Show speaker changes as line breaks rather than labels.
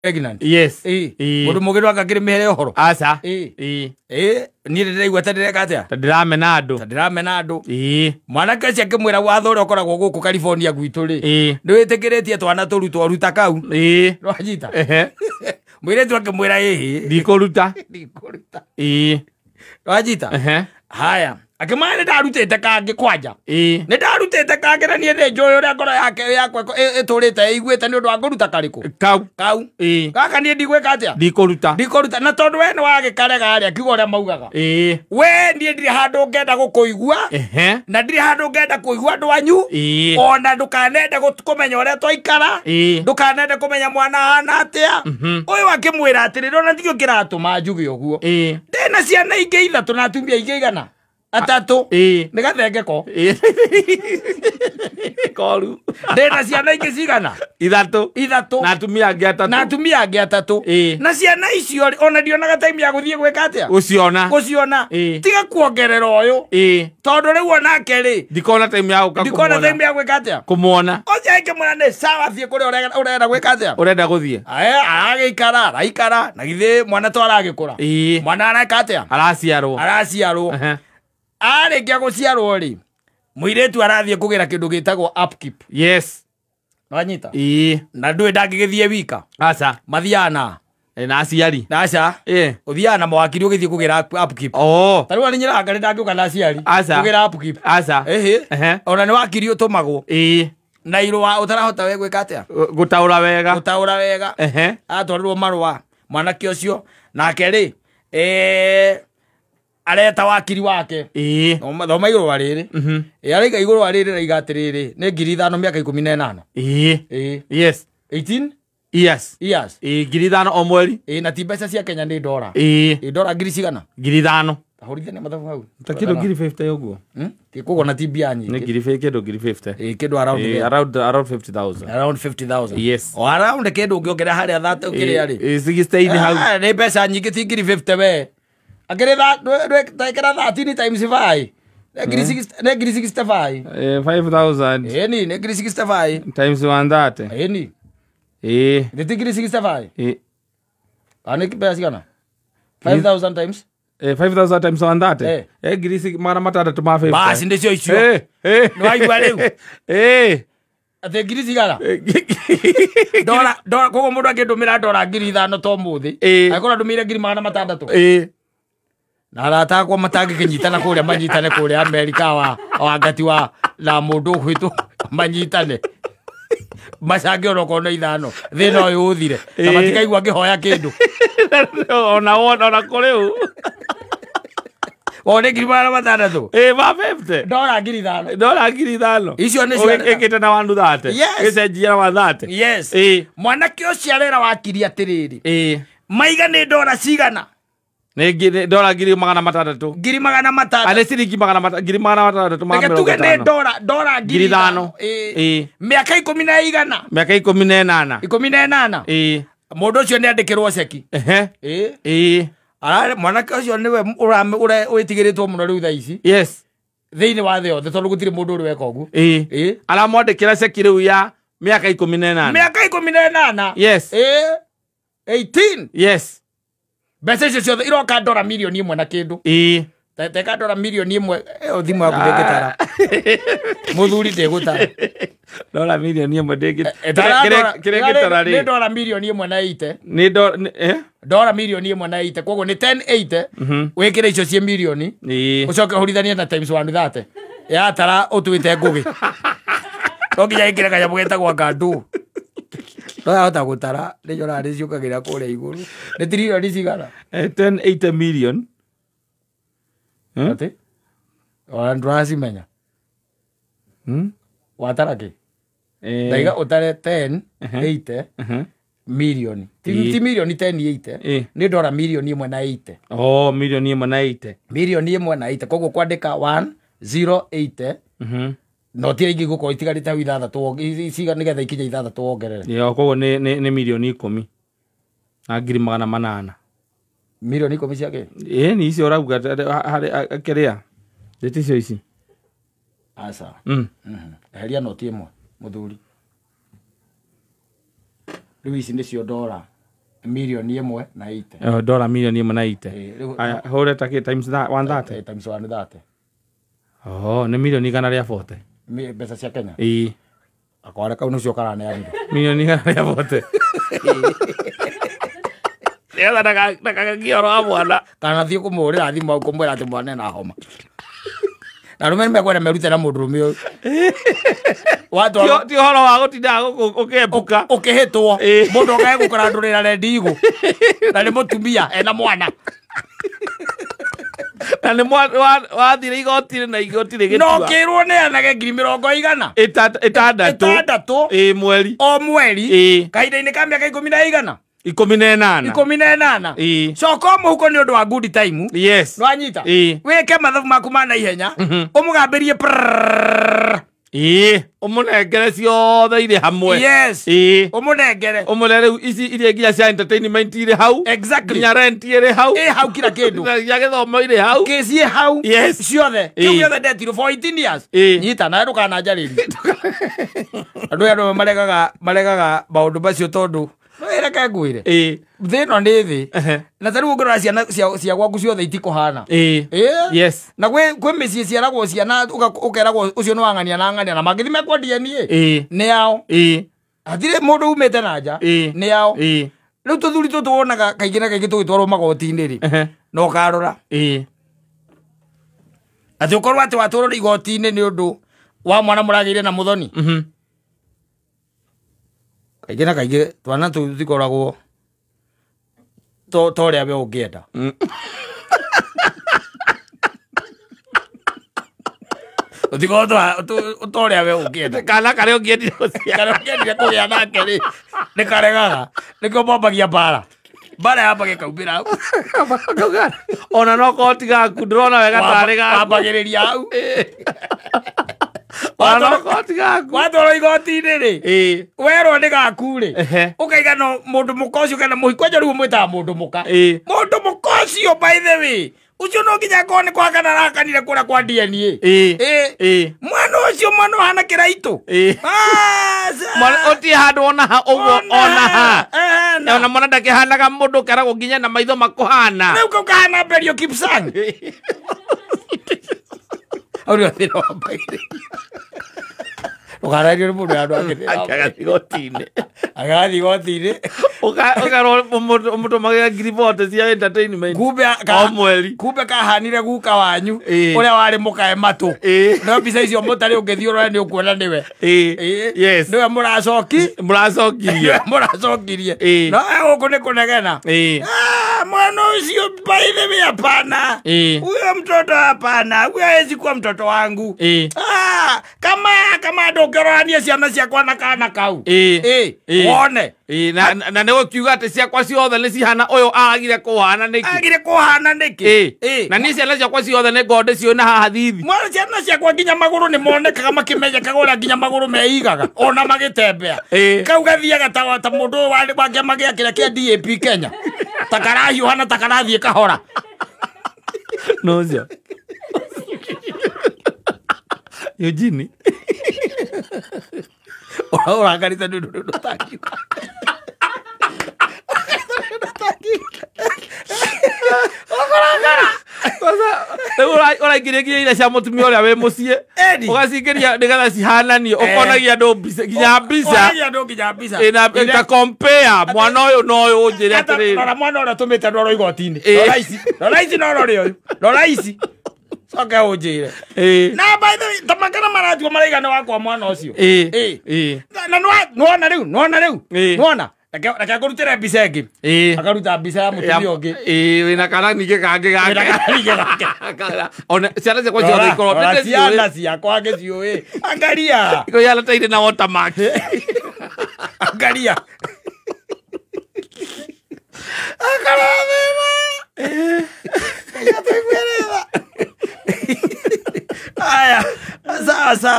Pregnant.
Yes.
Ĩĩ.
Ĩĩ.
Mũndũ mũgĩ ndwakakĩrĩ mĩhere ũhoro.
Aca.
Ĩĩ.
Ĩĩ.
Ĩĩ, niĩ ndĩraigua ta ndĩreka atĩa?
Ta ndĩramena andũ.
Ta ndĩramena andũ.
Ĩĩ.
Mwanake ũcio akĩmwĩra watho ũrĩa ũkoragwo gũkũ California gwitũ rĩ,
Ĩĩ.
nĩ wĩtĩkĩrĩtie twana tũrutwo ruta kau.
Ĩĩ.
Nĩwanyita?
Ehe.
Mũirĩtu akĩmwĩra ĩhĩ.
Ndikũruta.
Ndikũruta.
Ĩĩ.
Nĩwanyita?
Ehe.
Haya. Akĩmwĩra nĩ ndarutĩte kangĩ kwanja.
Ĩĩ.
Nĩ ndarutĩte kangĩ na niĩ nĩ njũĩ ũrĩa ngoro yake yakwa ĩtũrĩte ĩiguĩte nĩ ũndũ wa ngũruta karĩkũ.
Kau.
Kau.
Ĩĩ.
Gaka niĩ ndigwĩka atĩa?
Ndikũruta.
Ndikũruta. Na tondũ we nĩ wagĩkarega rĩ, akiuga ũrĩa maugaga.
Ĩĩ.
We niĩ ndirĩ handũ ngenda gũkũigua.
Ehe.
Na ndirĩ handũ ngenda kũigua andũ anyu.
Ĩĩ.
Ona ndũkanende kũmenya ũrĩa twaikara.
Ĩĩ.
Ndũkanende kũmenya mwana ahana atĩa. Ũyũ akĩmwĩra atĩrĩrĩ, ona tikĩo kĩratũma njuge ũguo.
Ĩĩ.
Ndĩna ciana ingĩ ithatũ na atumia ingĩ igana. Atatũ.
Ĩĩ.
Nĩ gathengeko.
Ĩĩ. Koru.
Ndĩna ciana ingĩ cigana?
Ithatũ.
Ithatũ.
Na atumia angĩ atatũ.
Na atumia angĩ atatũ.
Ĩĩ.
Na ciana icio rĩ, ona ndionaga time ya gũthiĩ gwĩka atĩa?
Gũciona.
Gũciona.
Ĩĩ.
Tiga kuongerera ũyũ.
Ĩĩ.
Tondũ rĩu onake rĩ,
Ndikona time ya gũka
ndikona
kũmuona.
time ya gwĩka atĩa?
Kũmuona.
Ũcio akĩmwĩra nĩ sawa thiĩ kũrĩa ũrenda gwĩka atĩa?
Ũrenda gũthiĩ.
Ae, aragĩikara, araikara, na githĩ mwana to aragĩkũra.
Ĩĩ.
Mwana areka atĩa?
Araciarwo.
Araciarwo.
Ehe.
Arĩkia gũciarwo rĩ, mũirĩtu arathiĩ kũgĩra kĩndũ gĩtagwo upkeep.
Yes.
Nĩwanyita?
Ĩĩ.
Na ndũĩ ndangĩgĩthiĩ wika.
Aca.
Mathiaga na.
Na aciari.
Na aca.
Ĩĩ.
Ũthiaga na mawakiri ũgĩthiĩ kũgĩra upkeep.
Oh.
Ta rĩu niĩ nĩ ndangĩũka na aciari.
Aca.
Kũgĩra upkeep.
Aca.
Ĩhĩ.
Ehe.
Ona nĩ wakiri ũtũmagwo.
Ĩĩ.
Na irũa ũtarahota we gwĩka atĩa?
Gũtaũra wega.
Gũtaũra wega.
Ehe.
Atwarirwo marũa mwanake ũcio nake rĩ, areta wakiri wake.
Ĩĩ.
Thoma igũrũ wa rĩrĩ.
Mhm.
Ĩ, araiga igũrũ wa rĩrĩ raiga atĩrĩrĩ, nĩ 5,000 mĩaka 18.
Ĩĩ.
Ĩĩ.
Yes.
18
Yes.
years.
Ĩĩ, 5,000 o mweri.
Ĩĩ, na ti mbeca cia Kenya nĩ ndora.
Ĩĩ.
Ĩ, ndora ngiri cigana?
5,000.
Ta hũrithania mathabu hau.
Ta kĩndũ 50,000 ũguo.
Ti koguo na ti mbia
Nĩ
nyingĩ.
ngiri kĩndũ 50,000.
Ĩĩ, kĩndũ around
Ĩĩ,
there.
around 50,000.
Around 50,000.
Yes.
O around kĩndũ ũngĩongerera harĩa thate ũkĩrĩa rĩ.
Ĩĩ, 60 hau.
Ah, nĩ mbeca nyingĩ ti 50,000 we. Akĩrĩ tekera 13 times 5. Nĩ ngiri nĩ ngiri 65.
Ĩĩ, 5,000
Ĩni, nĩ ngiri 65.
times 130.
Ĩni.
Ĩĩ.
Nĩ ti ngiri 65.
Ĩĩ.
Kana nĩ mbeca cigana? 5,000 times?
5,000 times 130.
Eh.
Ĩĩ, 650,000.
Basi nĩcio icio.
Ĩĩ, ĩĩ.
Nĩ waigua rĩu?
Ĩĩ.
Atĩ ngiri cigana? Ndora, ndora, koguo mũndũ angĩndũmĩra ndora 5,000 to mũthĩ.
Ĩĩ.
Angĩkorwo andũmĩire 600,000.
Ĩĩ.
Na arata akwa matangĩkĩnyitana kũrĩa manyitane kũrĩa Amerika wa wangati wa na mũndũ ũgwĩtwo manyitane. Macange onokorwo nĩ 5 thĩna ũyũ ũthire. Na
Ĩĩ.
matikaigua ngĩhoya kĩndũ.
Ona wona ona kũrĩ ũ.
O nĩ 600,000.
Ĩĩ, ma 50.
Ndora 5,000.
Ndora 5,000.
Icio nĩcio
Ĩkĩte na 130.
Yes.
Gĩcenjia na 130.
Yes.
Ĩĩ.
Mwanake ũcio arera wakiri atĩrĩrĩ.
Ĩĩ.
Maiga nĩ ndora cigana?
Nĩ ndora 600,000.
600,000.
Nĩ ciringi 600 ma
Reke
mĩrongo
tuge nĩ
ĩtano.
ndora
5,000.
5,000. Ĩĩ.
Ĩĩ.
Mĩaka ikũmi na igana.
Mĩaka 18.
18.
Ĩĩ.
Mũndũ ũcio nĩ andĩkĩrwo ceki.
Ehe.
Ĩĩ.
Ĩĩ.
Mwanake ũcio nĩwe wĩtigĩrĩtwo mũno rĩu thaa ici.
Yes.
Thĩinĩ wa thĩ yothe tondũ gũtirĩ mũndũ ũrĩ weka ũguo.
Ĩĩ.
Ĩĩ.
Aramwandĩkĩra ceki rĩu ya mĩaka 18.
Mĩaka 18.
Yes.
Ĩĩ. 18.
Yes.
Mbeca icio ciothe iroka ndora 1 million na kĩndũ.
Ĩĩ.
Teka ndora 1 million. Ĩyo thimũ yaku ndĩngĩtara. Mũthuri ndĩgũtara.
Ndora 1 million ndĩngĩ. Kĩrĩa ngĩtara
Nĩ
rĩ.
ndora 1.8 million.
Nĩ ndora eh?
Ndora 1.8 million koguo nĩ 1080. Wĩkĩre icio ciĩ mirioni.
Ĩĩ.
Ũcoke ũhũrithanie na times 130. Yatara ũtuĩte ngũgĩ. No nginya ĩkĩre kanyamũ getagwo ngandũ. No yahota gũtara nĩ nyonaga nĩ ciũkagĩra kũrĩa igũrũ. Nĩ tiririoni cigana?
1080 million.
Atĩ? Ona ndũracimenya. Watara kĩ? Ndaiga ũtare 10 80 million. Ti milioni 10 80.
Ĩĩ.
Nĩ ndora 1.8 million.
Oh, 1.8 million.
1.8 million. Koguo kwandĩka 1 0 8. No ti ingĩ gũkorwo itigarĩte hau ithathatũ nĩgetha ikinye ithathatũ wongerere.
Ĩyo koguo nĩ 10 na 800,000.
10 cia kĩ?
Ĩĩ, nĩ icio ũrauga harĩ kĩrĩa. Nĩ ticio ici.
Aca. Eheria noti ĩmwe mũthuri. Rĩu ici nĩcio ndora. Milioni 1 na 80.
Dola milioni 1 na 80.
Rĩu-
Hũre ta kĩ times that 130.
Times 130.
Oh, nĩ milioni 140.
Mbeca cia Kenya.
Ĩĩ.
Akware kau nĩcio karaneanire.
Milioni 140. Nĩgetha ndakagakie ũhoro wa mwana.
Kana thiĩ kũmũhũrĩra thimũ kũmwĩra atĩ mwana ena homa. Na arũme nĩmekwenda merute na mũndũrũme ũyũ. Watwarwo
Ti ũhoro wa gũtinda ũkĩembuka.
ũkĩhĩtwo
Ĩĩ.
mũndũ okae gũkũrandũrĩra rendi igũ na nĩ mũtumia ena mwana.
Na nĩ wathire igoti-inĩ na igoti
No
rĩgĩtua.
kĩrwo neanage ngiri mĩrongo igana
6.
6
Ĩĩ mweri.
o mweri
Ĩĩ.
kahinda-inĩ ka mĩaka 18.
18.
18.
Ĩĩ.
Coka mũhuko nĩ ũndũ wa good time.
Yes.
Nĩwanyita?
Ĩĩ.
Wĩke mathabu maku ma naihenya ũmũgambĩrie prrrr.
Ĩĩ. Ũmũnengere ciothe irĩ hamwe.
Yes.
Ĩĩ.
Ũmũnengere.
Ũmũre rĩu ici iria nginya cia entertainment irĩ hau.
Exactly.
Nginya rent ĩrĩ hau.
Ĩ hau kila kĩndũ.
Na cia gĩthomo irĩ hau.
Kĩciĩ hau.
Yes.
Ciothe. Kĩu
Ĩĩ.
gĩothe ndetirwo for 18 years.
Ĩĩ.
Nyita nawe ndũkananjarĩrie. Andũ aya andũ maregaga maũndũ macio tondũ no ĩreke ngwĩre.
Ĩĩ.
Thĩ ĩno nĩ thĩ.
Ehe.
Na ta rĩu ũngĩrora ciana cia gwaku ciothe itikũhana.
Ĩĩ.
Ĩĩ.
Yes.
Na kwĩ mĩciĩ ciaragwo ciana ũkeragwo ũcio nĩ wang'ania na ng'ania na mangĩthi mekwo DNA.
Ĩĩ.
Nĩ ao.
Ĩĩ.
Hatirĩ mũndũ umĩte na nja.
Ĩĩ.
Nĩ ao.
Ĩĩ.
Rĩu tũthuri tũtũ wonaga kaingĩ na kaingĩ tũgĩtwarwo magoti-inĩ rĩ.
Ehe.
Na ũkarora.
Ĩĩ.
Atĩ ũkorwo atĩ watwarwo igoti-inĩ nĩ ũndũ wa mwana mũragĩire na mũthoni.
Mhm.
Kaingĩ na kaingĩ twana tũu tũtikoragwo to ũrĩa we ũngĩenda. Tũtikoragwo to ũrĩa we ũngĩenda.
Kana karĩa ũngĩendire gũciara.
Karĩa ũngĩendire kũgĩa nake rĩ, nĩ karegaga. Nĩkĩo mambagia mbara. Mbara yambagia ĩkaumĩra hau.
Ona no korwo ti gaku ndĩrona wega tarĩ gaku.
Wambagĩrĩria hau.
Ona no korwo ti gaku.
Watwarwo igoti-inĩ rĩ,
Ĩĩ.
werwo nĩ gaku rĩ,
Ehe.
ũkaiga no mũndũ mũka ũcio kana mũhiki kwanja rĩu mwĩtaga mũndũ mũka.
Ĩĩ.
Mũndũ mũka ũcio by the way, ũcio no nginya akorwo nĩ kwakana arakanire kũrĩa kwa DNA.
Ĩĩ.
Ĩĩ.
Ĩĩ.
Mwana ũcio mwana ũhana kĩraitũ.
Ĩĩ. Mwana ũtirĩ handũ ona ha ũguo ona ha.
Ona.
Ona mwana ndakĩhanaga mũndũ ũkeragwo nginya na maitho makũhana.
Rĩu kau kahana Berio Kipsang. Hau nĩho thĩna wambagĩrĩria. Ndũkarario nĩ mũndũ handũ angĩ.
Akĩagathiĩ igoti-inĩ.
Agathiĩ igoti-inĩ.
Ũkerwo ũmũtũmagĩra ngiri 40 cia entertainment.
Kumbe
O mweri.
kumbe kahanire guka wanyu
Ĩĩ.
ũrĩa warĩ mũkae matũ.
Ĩĩ.
No mbica icio mũtarĩ ũngĩthiĩ ũrore nĩ ũkuona nĩwe.
Ĩĩ.
Ĩĩ.
Yes.
Nĩwe mũracoki.
Mũracokirie.
Nĩwe mũracokirie.
Ĩĩ.
No gũkũ nĩ kũnegena.
Ĩĩ.
Ah, mwana ũcio by the way hapana.
Ĩĩ.
Huyo mtoto hapana. Huyo hawezi kuwa mtoto wangu.
Ĩĩ.
Ah, kama ndũngĩrorania ciana ciakwa na kana kau.
Ĩĩ.
Ĩĩ.
Ĩĩ.
Wone.
Ĩĩ, na nĩ gũkiuga atĩ ciakwa ciothe nĩ cihana ũyũ agire kũhana nĩkĩ.
Agire kũhana nĩkĩ?
Ĩĩ.
Ĩĩ.
Na niĩ ciana ciakwa ciothe nĩ ngorwo ndĩciũĩ na haha thithi.
Mwana ciana ciakwa nginya magũrũ nĩ monekaga makĩmenyekaga ũrĩa nginya magũrũ meigaga ona magĩtembea.
Ĩĩ.
Kau gathiaga ta mũndũ ũyũ wa kĩama gĩa kĩrĩa kĩa DAP Kenya. Ta karahiũha na ta karathiĩ kahora.
No ũcio. Eugene.
Ũrakarĩte nĩ ũndũ ũtangiuga.
Kwanza rĩu ũraingĩria nginya iria cia mũtumia ũrĩa wĩ mũciĩ.
Eni.
Ũgacingĩria nĩgetha cihananio ũkonagia andũ mbica nginya mbica.
Ũkonagia andũ nginya mbica.
Ĩna ĩka compare mwana ũyũ na ũyũ ũnjĩre atĩrĩrĩ.
Rora mwana ũrĩa tũmĩte ndwarwo igoti-inĩ.
Ĩĩ.
Rora ici. Rora ici no rore ũyũ. Rora ici. Coke ũnjĩre.
Ĩĩ.
Na by the way, ta makana maratigwo maraiga nĩ wakwa mwana ũcio.
Ĩĩ.
Ĩĩ.
Ĩĩ.
Na nĩwona rĩu, nĩwona rĩu.
Ĩĩ.
Nĩwona? Reke ngũrutĩre mbica ĩngĩ.
Ĩĩ.
Akaruta mbica ya mũtumia ũngĩ.
Ĩĩ, wĩna kana ningĩ kangĩ
Wĩna
gake.
kana ningĩ gake.
Ona ciana ciakwa ciothe
Rora,
ikorwo
rora
nĩ
ciana ciakwa ngĩciũĩ. Angalia.
Ikorwo ihana ta irĩ na watermark.
Angalia. Akarathima. Ngai atũiguĩre tha. Aya, sawa sawa.